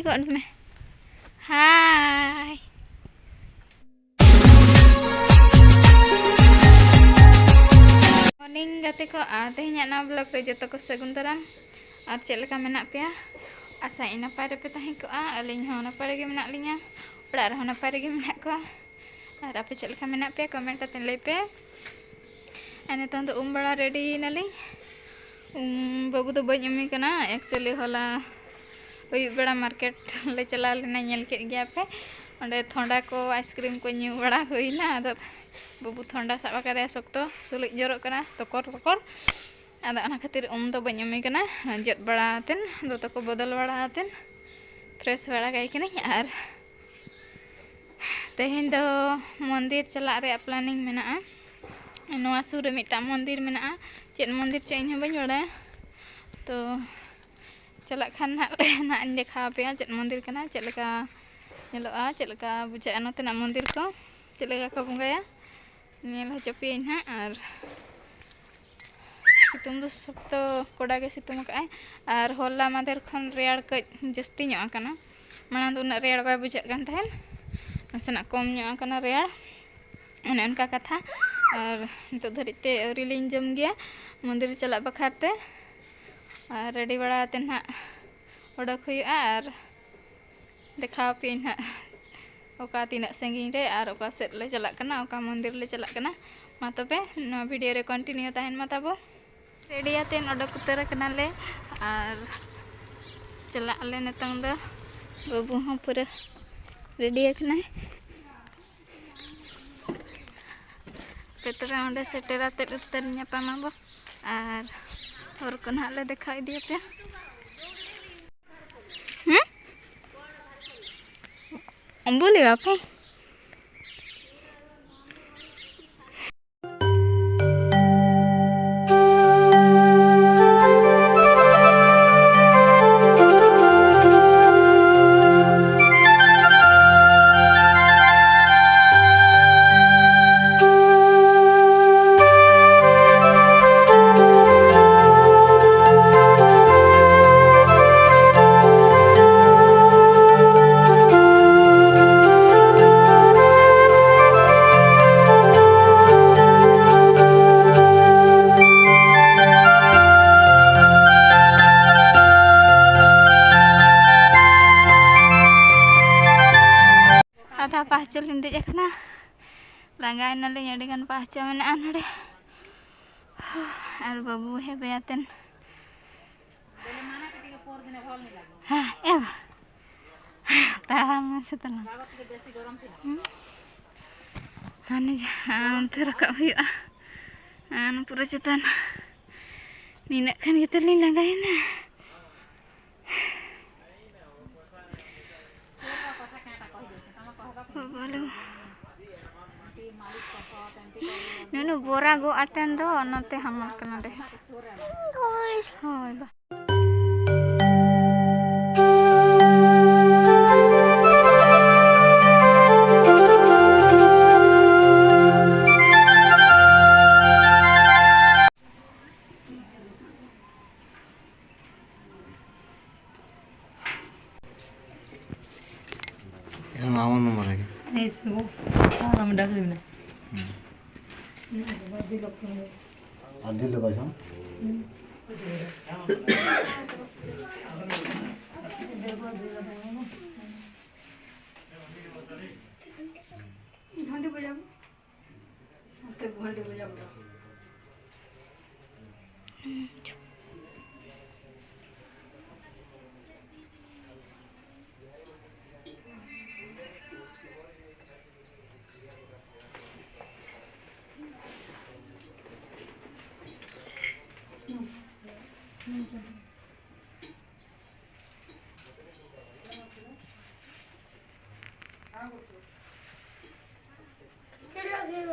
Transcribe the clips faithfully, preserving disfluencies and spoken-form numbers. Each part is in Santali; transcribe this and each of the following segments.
ᱜᱚᱫ ᱢᱮ᱾ ᱦᱟᱭ᱾ ᱢᱚᱨᱱᱤᱝ ᱜᱟᱛᱮ ᱠᱚ, ᱟᱨ ᱛᱮᱦᱮᱧᱟᱜ ᱱᱟᱣᱟ ᱵᱞᱚᱜ ᱨᱮ ᱡᱚᱛᱚ ᱠᱚ ᱥᱟᱹᱜᱩᱱ ᱫᱟᱨᱟᱢ᱾ ᱟᱨ ᱪᱮᱫ ᱞᱮᱠᱟ ᱢᱮᱱᱟᱜ ᱯᱮᱭᱟ? ᱟᱥᱟᱭᱟᱹᱧ ᱱᱟᱯᱟᱭ ᱨᱮᱯᱮ ᱛᱟᱦᱮᱸ ᱠᱚᱜᱼᱟ᱾ ᱟᱹᱞᱤᱧ ᱦᱚᱸ ᱱᱟᱯᱟᱭ ᱨᱮᱜᱮ ᱢᱮᱱᱟᱜ ᱞᱤᱧᱟ, ᱚᱲᱟᱜ ᱨᱮᱦᱚᱸ ᱱᱟᱯᱟᱭ ᱨᱮᱜᱮ ᱢᱮᱱᱟᱜ ᱠᱚᱣᱟ᱾ ᱟᱨ ᱟᱯᱮ ᱪᱮᱫ ᱞᱮᱠᱟ ᱢᱮᱱᱟᱜ ᱯᱮᱭᱟ, ᱠᱚᱢᱮᱱᱴ ᱠᱟᱛᱮ ᱞᱟᱹᱭ ᱯᱮ᱾ ᱟᱨ ᱱᱤᱛᱚᱝ ᱫᱚ ᱩᱢ ᱵᱟᱲᱟ ᱨᱮᱰᱤᱭᱮᱱᱟᱞᱤᱧ᱾ ᱩᱢ, ᱵᱟᱹᱵᱩ ᱫᱚ ᱵᱟᱹᱧ ᱩᱢᱮ ᱠᱟᱱᱟ᱾ ᱮᱠᱪᱩᱭᱮᱞᱤ ᱦᱚᱞᱟ ᱟᱹᱭᱩᱵ ᱵᱮᱲᱟ ᱢᱟᱨᱠᱮᱴ ᱞᱮ ᱪᱟᱞᱟᱣ ᱞᱮᱱᱟ, ᱧᱮᱞ ᱠᱮᱫ ᱜᱮᱭᱟ ᱯᱮ᱾ ᱚᱸᱰᱮ ᱛᱷᱚᱱᱰᱟ ᱠᱚ, ᱟᱭᱤᱥᱠᱨᱤᱢ ᱠᱚ ᱧᱩ ᱵᱟᱲᱟ ᱦᱩᱭᱱᱟ᱾ ᱟᱫᱚ ᱵᱟᱹᱵᱩ ᱛᱷᱚᱱᱰᱟ ᱥᱟᱵ ᱟᱠᱟᱫᱮᱭᱟ ᱥᱚᱠᱛᱚ, ᱥᱩᱞᱩᱡ ᱡᱚᱨᱚᱜ ᱠᱟᱱᱟ ᱛᱚᱠᱚᱨ ᱛᱚᱠᱚᱨ᱾ ᱟᱫᱚ ᱚᱱᱟ ᱠᱷᱟᱹᱛᱤᱨ ᱩᱢ ᱫᱚ ᱵᱟᱹᱧ ᱩᱢᱮ ᱠᱟᱱᱟ᱾ ᱡᱚᱫ ᱵᱟᱲᱟ ᱟᱛᱮᱱ, ᱫᱚᱛᱚ ᱠᱚ ᱵᱚᱫᱚᱞ ᱵᱟᱲᱟ ᱟᱛᱮᱱ, ᱯᱷᱨᱮᱥ ᱵᱟᱲᱟ ᱠᱟᱭ ᱠᱟᱹᱱᱟᱹᱧ᱾ ᱟᱨ ᱛᱮᱦᱮᱧ ᱫᱚ ᱢᱚᱱᱫᱤᱨ ᱪᱟᱞᱟᱜ ᱨᱮᱭᱟᱜ ᱯᱞᱮᱱᱤᱝ ᱢᱮᱱᱟᱜᱼᱟ᱾ ᱱᱚᱣᱟ ᱥᱩᱨ ᱨᱮ ᱢᱤᱫᱴᱟᱝ ᱢᱚᱱᱫᱤᱨ ᱢᱮᱱᱟᱜᱼᱟ, ᱪᱮᱫ ᱢᱚᱱᱫᱤᱨ ᱪᱚ ᱤᱧ ᱦᱚᱸ ᱵᱟᱹᱧ ᱵᱟᱲᱟᱭᱟ᱾ ᱛᱚ ᱪᱟᱞᱟᱜ ᱠᱷᱟᱱ ᱱᱟᱦᱟᱜ ᱞᱮ, ᱱᱟᱦᱟᱜ ᱤᱧ ᱫᱮᱠᱷᱟᱣ ᱟᱯᱮᱭᱟ ᱪᱮᱫ ᱢᱚᱱᱫᱤᱨ ᱠᱟᱱᱟ, ᱪᱮᱫ ᱞᱮᱠᱟ ᱧᱮᱞᱚᱜᱼᱟ, ᱪᱮᱫ ᱞᱮᱠᱟ ᱵᱩᱡᱷᱟᱹᱜᱼᱟ ᱱᱚᱛᱮᱱᱟᱜ ᱢᱚᱱᱫᱤᱨ ᱠᱚ, ᱪᱮᱫ ᱞᱮᱠᱟ ᱠᱚ ᱵᱚᱸᱜᱟᱭᱟ, ᱧᱮᱞ ᱦᱚᱪᱚ ᱯᱮᱭᱟᱹᱧ ᱱᱟᱦᱟᱜ᱾ ᱟᱨ ᱥᱤᱛᱩᱝ ᱫᱚ ᱥᱚᱠᱛᱚ ᱠᱚᱰᱟ ᱜᱮ ᱥᱤᱛᱩᱝ ᱟᱠᱟᱫᱼᱟᱭ᱾ ᱟᱨ ᱦᱚᱞᱟ ᱢᱟᱫᱷᱮᱨ ᱠᱷᱚᱱ ᱨᱮᱭᱟᱲ ᱠᱟᱹᱡ ᱡᱟᱹᱥᱛᱤ ᱧᱚᱜ ᱟᱠᱟᱱᱟ᱾ ᱢᱟᱲᱟᱝ ᱫᱚ ᱩᱱᱟᱹᱜ ᱨᱮᱭᱟᱲ ᱵᱟᱭ ᱵᱩᱡᱷᱟᱹᱜ ᱠᱟᱱ ᱛᱟᱦᱮᱸᱫ, ᱱᱟᱥᱮᱱᱟᱜ ᱠᱚᱢ ᱧᱚᱜ ᱟᱠᱟᱱᱟ ᱨᱮᱭᱟᱲ᱾ ᱚᱱᱮ ᱚᱱᱠᱟ ᱠᱟᱛᱷᱟ᱾ ᱟᱨ ᱱᱤᱛᱚᱜ ᱫᱷᱟᱹᱨᱤᱡ ᱛᱮ ᱟᱹᱣᱨᱤ ᱞᱤᱧ ᱡᱚᱢ ᱜᱮᱭᱟ ᱢᱚᱱᱫᱤᱨ ᱪᱟᱞᱟᱜ ᱵᱟᱠᱷᱨᱟ ᱛᱮ᱾ ᱟᱨ ᱨᱮᱰᱤ ᱵᱟᱲᱟ ᱠᱟᱛᱮ ᱱᱟᱦᱟᱜ ᱚᱰᱚᱠ ᱦᱩᱭᱩᱜᱼᱟ᱾ ᱟᱨ ᱫᱮᱠᱷᱟᱣ ᱟᱯᱮᱭᱟᱹᱧ ᱱᱟᱦᱟᱜ ᱚᱠᱟ ᱛᱤᱱᱟᱹᱜ ᱥᱟᱺᱜᱤᱧ ᱨᱮ ᱟᱨ ᱚᱠᱟ ᱥᱮᱫ ᱞᱮ ᱪᱟᱞᱟᱜ ᱠᱟᱱᱟ, ᱚᱠᱟ ᱢᱚᱱᱫᱤᱨ ᱞᱮ ᱪᱟᱞᱟᱜ ᱠᱟᱱᱟ᱾ ᱢᱟ ᱛᱚᱵᱮ ᱱᱚᱣᱟ ᱵᱷᱤᱰᱤᱭᱳ ᱨᱮ ᱠᱚᱱᱴᱤᱱᱤᱭᱩ ᱛᱟᱦᱮᱱ ᱢᱟ ᱛᱟᱵᱚ᱾ ᱨᱮᱰᱤ ᱟᱛᱮᱱ ᱚᱰᱚᱠ ᱩᱛᱟᱹᱨ ᱟᱠᱟᱱᱟᱞᱮ ᱟᱨ ᱪᱟᱞᱟᱜ ᱟᱞᱮ ᱱᱤᱛᱚᱝ ᱫᱚ᱾ ᱵᱟᱹᱵᱩ ᱦᱚᱸ ᱯᱩᱨᱟᱹ ᱨᱮᱰᱤ ᱟᱠᱟᱱᱟᱭ᱾ ᱯᱮ ᱛᱚᱵᱮ ᱚᱸᱰᱮ ᱥᱮᱴᱮᱨ ᱟᱛᱮᱫ ᱩᱛᱟᱹᱨ ᱧᱟᱯᱟᱢ ᱟᱵᱚ ᱟᱨ ᱦᱚᱨ ᱠᱚ ᱱᱟᱦᱟᱜ ᱞᱮ ᱫᱮᱠᱷᱟᱣ ᱤᱫᱤᱭᱟᱯᱮᱭᱟ᱾ ᱦᱩᱸ? ᱩᱢᱵᱩᱞᱤ ᱵᱟᱯᱮ? ᱪᱚᱞᱤᱧ ᱫᱮᱡ ᱟᱠᱟᱱᱟ᱾ ᱞᱟᱸᱜᱟᱭᱮᱱᱟᱞᱤᱧ, ᱟᱹᱰᱤᱜᱟᱱ ᱯᱟᱦᱪᱟ ᱢᱮᱱᱟᱜᱼᱟ ᱱᱚᱰᱮ᱾ ᱟᱨ ᱵᱟᱹᱵᱩ ᱦᱮᱵᱮ ᱟᱛᱮᱱ᱾ ᱦᱮᱸ, ᱮ ᱵᱟ᱾ ᱛᱟᱲᱟᱢ ᱢᱮᱥᱮ ᱛᱟᱞᱟᱝ᱾ ᱦᱩᱸ᱾ ᱦᱟᱱᱮ ᱡᱟᱦᱟᱸ ᱚᱱᱛᱮ ᱨᱟᱠᱟᱵ ᱦᱩᱭᱩᱜᱼᱟ᱾ ᱟᱨ ᱯᱩᱨᱟᱹ ᱪᱮᱛᱟᱱ᱾ ᱱᱤᱱᱟᱹᱜ ᱠᱷᱟᱱ ᱜᱮᱛᱚ ᱞᱤᱧ ᱞᱟᱸᱜᱟᱭᱮᱱᱟ᱾ ᱵᱟᱵᱟ ᱞᱳ᱾ ᱱᱩᱱᱩ ᱵᱚᱨᱟ ᱜᱚ ᱟᱛᱮᱱ ᱫᱚ ᱱᱚᱛᱮ ᱦᱟᱢᱟᱞ ᱠᱟᱱᱟ ᱰᱷᱮᱨ᱾ ᱦᱳᱭ ᱵᱟ᱾ ᱱᱟᱣᱟ ᱱᱚᱢᱵᱚᱨ ᱨᱮᱜᱮ᱾ ᱦᱮᱸ, ᱥᱮ ᱵᱚ-, ᱦᱮᱸ, ᱟᱢ ᱰᱟᱠ ᱞᱮ ᱢᱮᱱᱟ᱾ ᱦᱩᱸ᱾ ᱟᱨ ᱫᱤᱞ ᱞᱮ ᱵᱟᱡᱟᱣ᱾ ᱜᱷᱟᱱᱴᱤ ᱵᱟᱡᱟᱣ᱾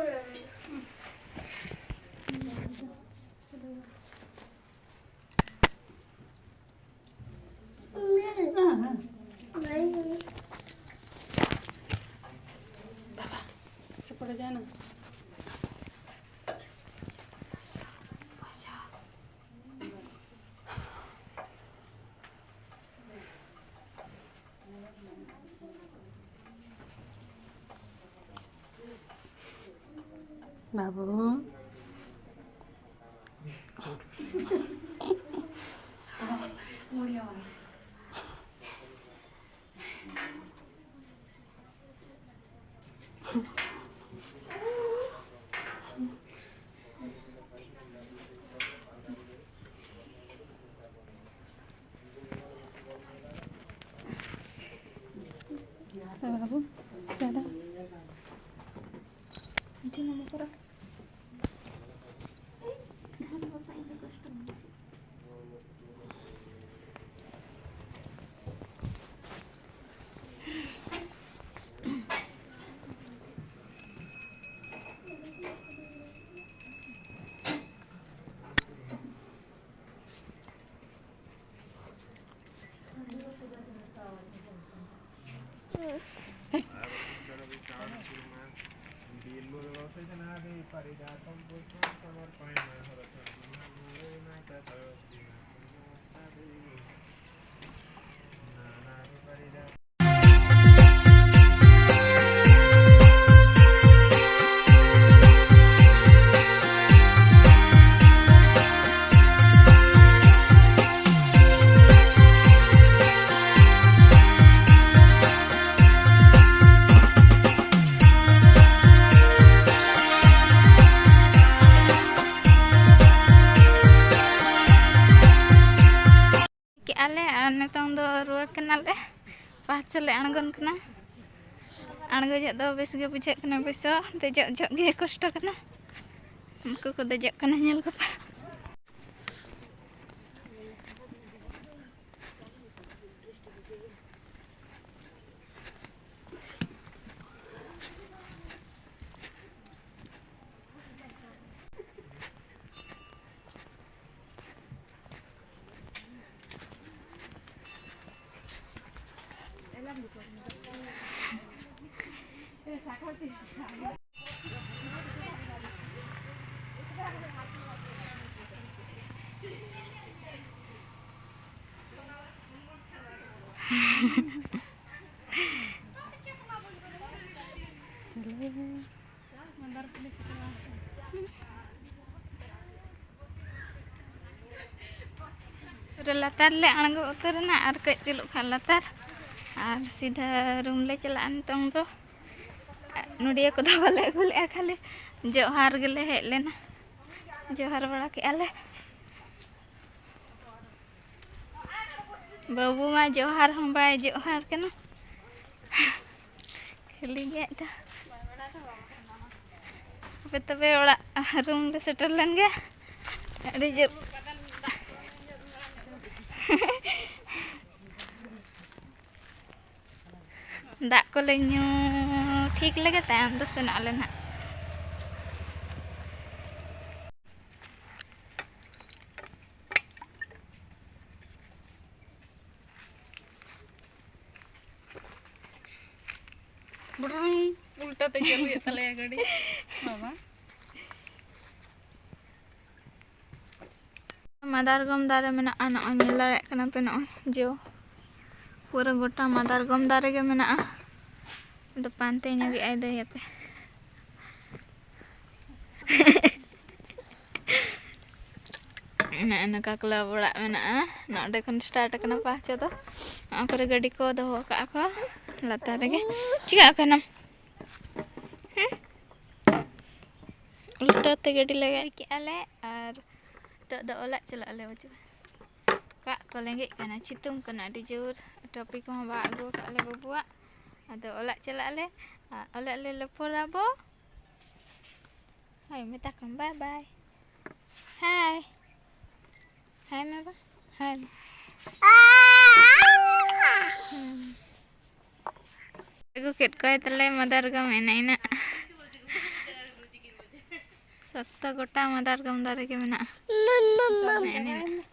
ᱵᱟᱹᱵᱩ᱾ ᱵᱟᱹᱵᱩ, ᱪᱟᱞᱟᱜ᱾ ᱠᱮᱜᱼᱟ ᱞᱮ ᱟᱨ ᱱᱤᱛᱚᱝ ᱫᱚ ᱨᱩᱣᱟᱹᱲ ᱠᱟᱱᱟᱞᱮ᱾ ᱯᱟᱸᱪ ᱪᱷᱚ ᱞᱮ ᱟᱬᱜᱚᱱ ᱠᱟᱱᱟ᱾ ᱟᱬᱜᱚ ᱡᱚᱦᱚᱜ ᱫᱚ ᱵᱮᱥ ᱜᱮ ᱵᱩᱡᱷᱟᱹᱜ ᱠᱟᱱᱟ, ᱚᱵᱚᱥᱥᱚ ᱫᱮᱡᱚᱜ ᱡᱚᱦᱚᱜ ᱜᱮ ᱠᱚᱥᱴᱚ ᱠᱟᱱᱟ᱾ ᱩᱱᱠᱩ ᱠᱚ ᱫᱮᱡᱚᱜ ᱠᱟᱱᱟ, ᱧᱮᱞ ᱠᱚᱯᱮ᱾ ᱯᱩᱨᱟᱹ ᱞᱟᱛᱟᱨ ᱞᱮ ᱟᱬᱜᱚ ᱩᱛᱟᱹᱨ ᱮᱱᱟ ᱟᱨ ᱠᱟᱹᱡ ᱪᱩᱞᱩᱜ ᱠᱷᱟᱱ ᱞᱟᱛᱟᱨ, ᱟᱨ ᱥᱤᱫᱷᱟᱹ ᱨᱩᱢ ᱞᱮ ᱪᱟᱞᱟᱜᱼᱟ ᱱᱤᱛᱚᱝ ᱫᱚ᱾ ᱱᱚᱰᱤᱭᱟᱹ ᱠᱚᱫᱚ ᱵᱟᱞᱮ ᱟᱹᱜᱩ ᱞᱮᱜᱼᱟ, ᱠᱷᱟᱹᱞᱤ ᱡᱚᱦᱟᱨ ᱜᱮᱞᱮ ᱦᱮᱡ ᱞᱮᱱᱟ, ᱡᱚᱦᱟᱨ ᱵᱟᱲᱟ ᱠᱮᱜᱼᱟ ᱞᱮ᱾ ᱵᱟᱹᱵᱩ ᱢᱟ ᱡᱚᱦᱟᱨ ᱦᱚᱸ ᱵᱟᱭ ᱡᱚᱦᱟᱨ ᱠᱟᱱᱟ᱾ ᱞᱤᱧ ᱦᱮᱡ ᱮᱫᱟ᱾ ᱦᱟᱯᱮ ᱛᱚᱵᱮ ᱚᱲᱟᱜ ᱨᱩᱢ ᱞᱮ ᱥᱮᱴᱮᱨ ᱞᱮᱱ ᱜᱮ᱾ ᱟᱹᱰᱤ ᱡᱳᱨ ᱫᱟᱜ ᱠᱚᱞᱮ ᱧᱩ ᱴᱷᱤᱠ ᱞᱮᱜᱮ, ᱛᱟᱭᱚᱢ ᱫᱚ ᱥᱮᱱᱚᱜ ᱟᱞᱮ ᱱᱟᱦᱟᱜ᱾ ᱵᱨᱩᱝ, ᱩᱞᱴᱟᱹ ᱛᱮ ᱪᱟᱹᱞᱩᱭᱮᱫ ᱛᱟᱞᱮᱭᱟ ᱜᱟᱹᱰᱤ ᱵᱟᱵᱟ᱾ ᱢᱟᱫᱟᱨᱜᱚᱢ ᱫᱟᱨᱮ ᱢᱮᱱᱟᱜᱼᱟ, ᱱᱚᱜᱼᱚᱭ ᱧᱮᱞ ᱫᱟᱲᱮᱭᱟᱜ ᱠᱟᱱᱟ ᱯᱮ, ᱱᱚᱜᱼᱚᱭ ᱡᱚ ᱯᱩᱨᱟᱹ ᱜᱚᱴᱟ ᱢᱟᱫᱟᱨᱜᱚᱢ ᱫᱟᱨᱮ ᱜᱮ ᱢᱮᱱᱟᱜᱼᱟ᱾ ᱟᱫᱚ ᱯᱟᱱᱛᱮ ᱧᱚᱜᱮᱫ ᱟᱭ ᱫᱟᱹᱭ ᱦᱟᱯᱮ᱾ ᱱᱚᱜᱼᱚ ᱱᱚᱝᱠᱟ ᱠᱞᱟᱵᱽ ᱚᱲᱟᱜ ᱢᱮᱱᱟᱜᱼᱟ᱾ ᱱᱚᱸᱰᱮ ᱠᱷᱚᱱ ᱥᱴᱟᱨᱴ ᱟᱠᱟᱱᱟ ᱯᱟᱦᱪᱟ ᱫᱚ᱾ ᱱᱚᱣᱟ ᱠᱚᱨᱮ ᱜᱟᱹᱰᱤ ᱠᱚ ᱫᱚᱦᱚ ᱠᱟᱜᱼᱟ ᱠᱚ ᱞᱟᱛᱟᱨ ᱨᱮᱜᱮ᱾ ᱪᱤᱠᱟᱹᱜ ᱠᱟᱱᱟᱢ? ᱦᱮᱸ? ᱩᱞᱴᱟᱹ ᱛᱮ ᱜᱟᱹᱰᱤ ᱞᱟᱜᱟ ᱠᱮᱜᱼᱟ ᱞᱮ ᱟᱨ ᱱᱤᱛᱚᱜ ᱫᱚ ᱚᱲᱟᱜ ᱪᱟᱞᱟᱜ ᱟᱞᱮ᱾ ᱵᱩᱡᱷᱟᱹᱣ? ᱠᱟᱜ ᱠᱚ ᱞᱮᱸᱜᱮᱜ ᱠᱟᱱᱟ, ᱥᱤᱛᱩᱝ ᱠᱟᱱᱟ ᱟᱹᱰᱤ ᱡᱳᱨ᱾ ᱴᱚᱯᱤ ᱠᱚᱦᱚᱸ ᱵᱟᱝ ᱟᱹᱜᱩ ᱟᱠᱟᱫ ᱞᱮ ᱵᱟᱹᱵᱩᱣᱟᱜ᱾ ᱟᱫᱚ ᱚᱲᱟᱜ ᱪᱟᱞᱟᱜ ᱟᱞᱮ, ᱟᱨ ᱚᱲᱟᱜ ᱞᱮ ᱞᱚᱯᱚᱲᱟᱵᱚ᱾ ᱦᱳᱭ, ᱢᱮᱛᱟ ᱠᱚᱢ ᱵᱟᱭ ᱵᱟᱭ᱾ ᱦᱟᱭ᱾ ᱦᱟᱭ ᱢᱮ ᱵᱟ᱾ ᱦᱟᱭ ᱢᱮ᱾ ᱦᱩᱸ᱾ ᱟᱹᱜᱩ ᱠᱮᱫ ᱠᱚᱣᱟᱭ ᱛᱟᱞᱮ ᱢᱟᱫᱟᱨᱜᱚᱢ ᱮᱱᱮᱡ ᱮᱱᱟ᱾ ᱥᱚᱠᱛᱚ ᱜᱚᱴᱟ ᱢᱟᱫᱟᱨᱜᱚᱢ ᱫᱟᱨᱮ ᱜᱮ ᱢᱮᱱᱟᱜᱼᱟ᱾ ᱮᱱᱮᱡ ᱢᱮᱱᱟᱜᱼᱟ᱾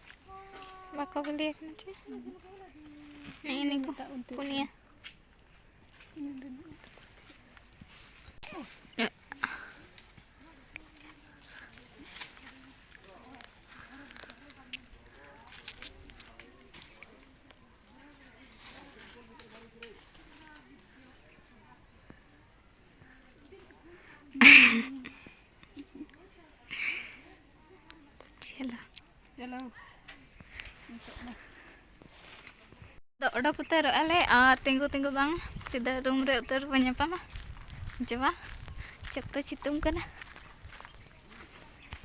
ᱵᱟᱠᱚ ᱵᱤᱞᱤ ᱟᱠᱟᱱᱟ ᱪᱮ? ᱱᱮᱜᱼᱮ ᱱᱤᱭᱟᱹ ᱠᱚ ᱯᱩᱱᱭᱟ᱾ ᱪᱚᱞᱚ᱾ ᱪᱚᱞᱚ᱾ ᱟᱫᱚ ᱚᱰᱚᱠ ᱩᱛᱟᱹᱨᱚᱜᱼᱟ ᱞᱮ ᱟᱨ ᱛᱤᱸᱜᱩ ᱛᱤᱸᱜᱩ ᱵᱟᱝ, ᱥᱤᱫᱷᱟᱹ ᱨᱩᱢ ᱨᱮ ᱩᱛᱟᱹᱨ ᱵᱚᱱ ᱧᱟᱯᱟᱢᱟ᱾ ᱡᱮ ᱵᱟᱝ, ᱪᱚᱠᱛᱚ ᱥᱤᱛᱩᱝ ᱠᱟᱱᱟ᱾